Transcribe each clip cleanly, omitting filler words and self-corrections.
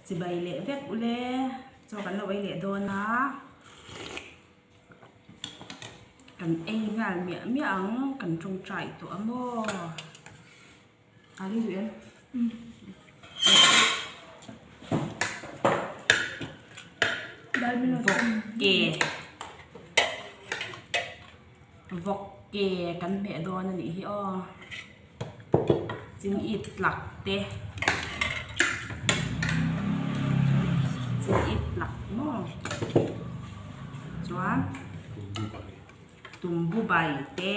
Chibai leh vek ule chaw kan lo ei leh dawn a kan ei nghal miah miah ang kan tawngtai tawh a maw a ri duh em vawk ke vawk ke kan hmeh dawn a nih hi aw. Chingit tlak te chingit tlak maw chuan tumbu bai te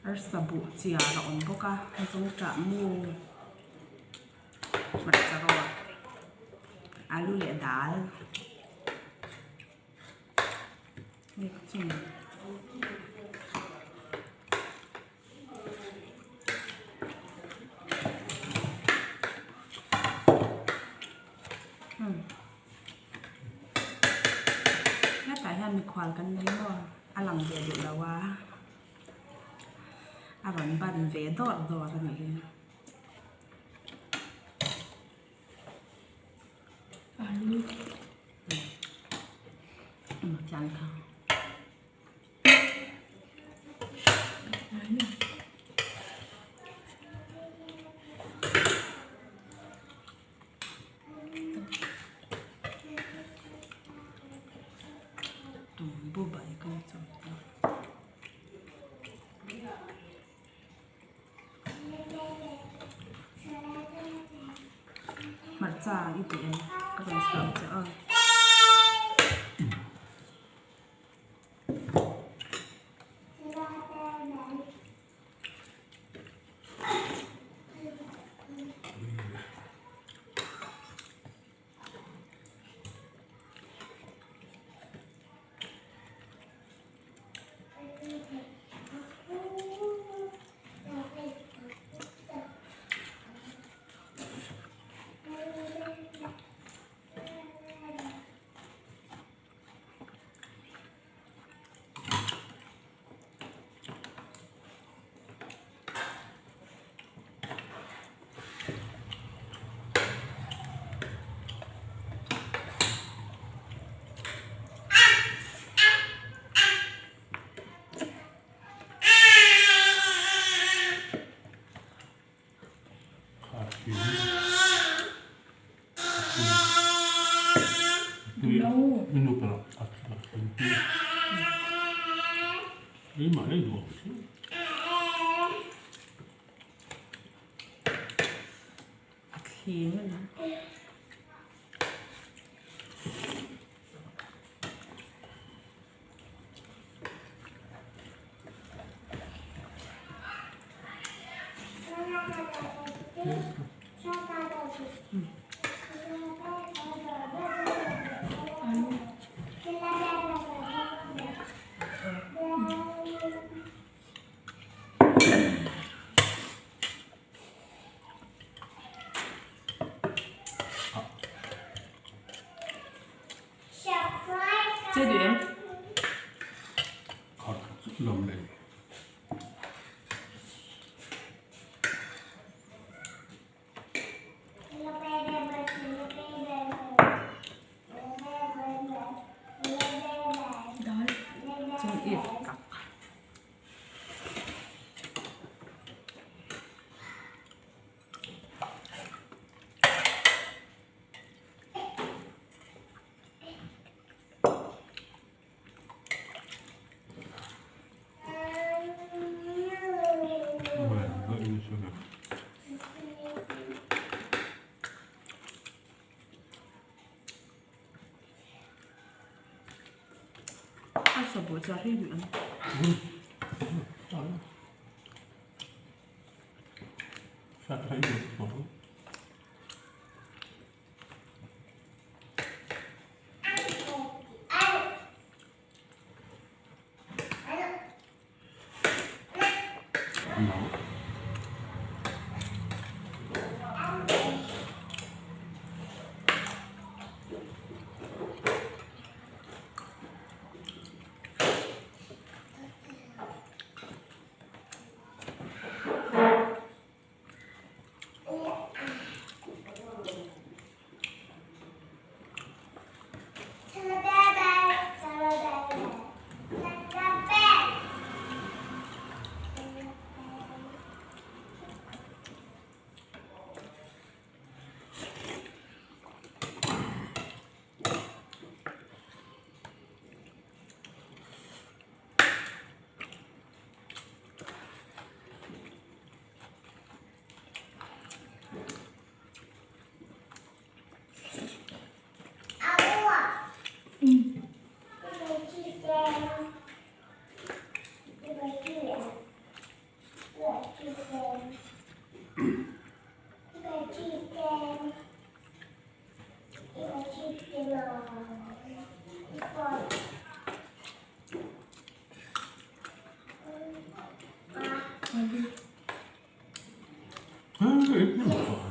arsa buh chiar a awm bawk a zawngṭah mu hmarcha rawt alu leh dal. Hetah hian mikhual kan nei maw a lang ve duh lo a a rawn ban ve dawrh dawrh a nih hi. Hmarcha i tih em ka rawn sawi che a. A thling a ni. Che duh em? Chung it tak. A sabuh chiah hi duh em? Hei duh vak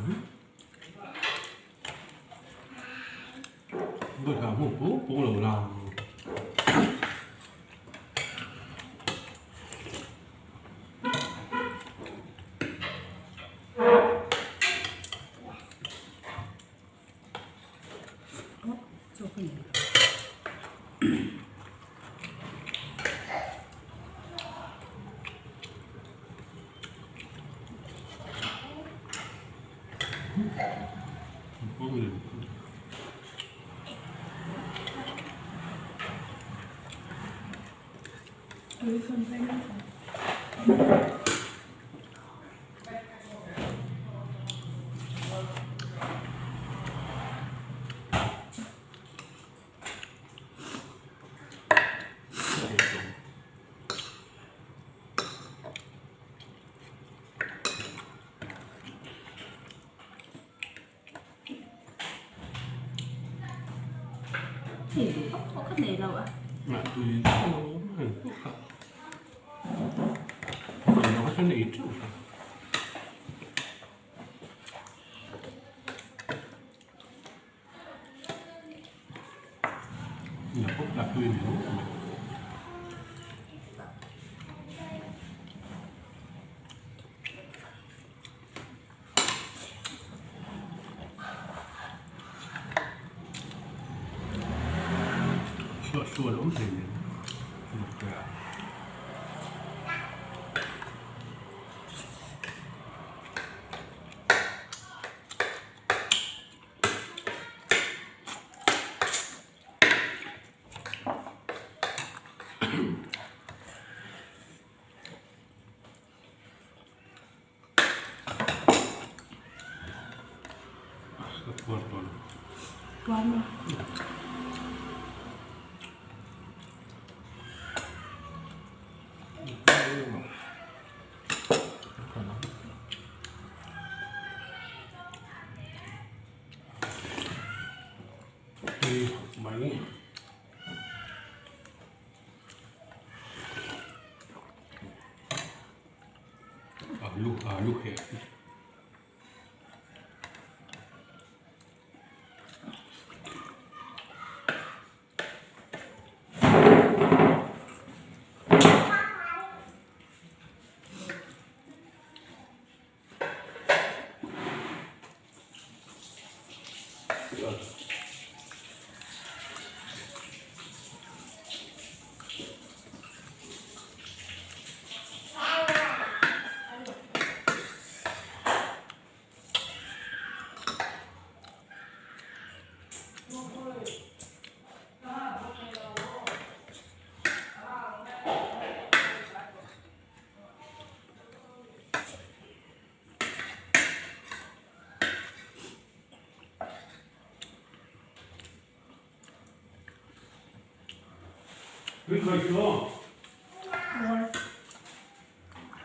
pawh ka nei lo a.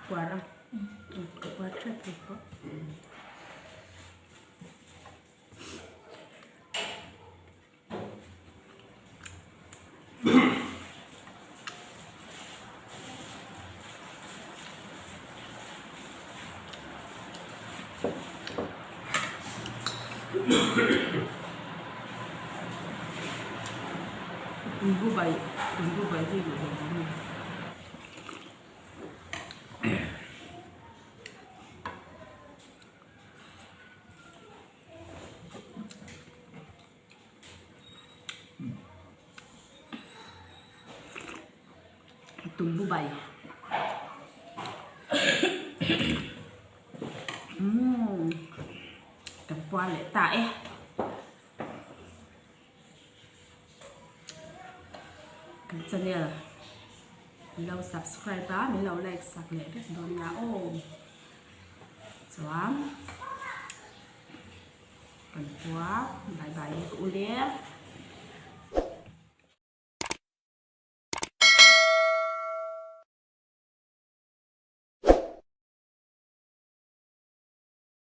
Puar a ka puar tep tep pawh. Tumbu bai tumbu bai hi duh lo ang Tumbu bai umm kan puar leh ta e. Kan channel min lo subscribe a min lo like sak leh vek dawn nia aw chuan kan khua bye bye u le.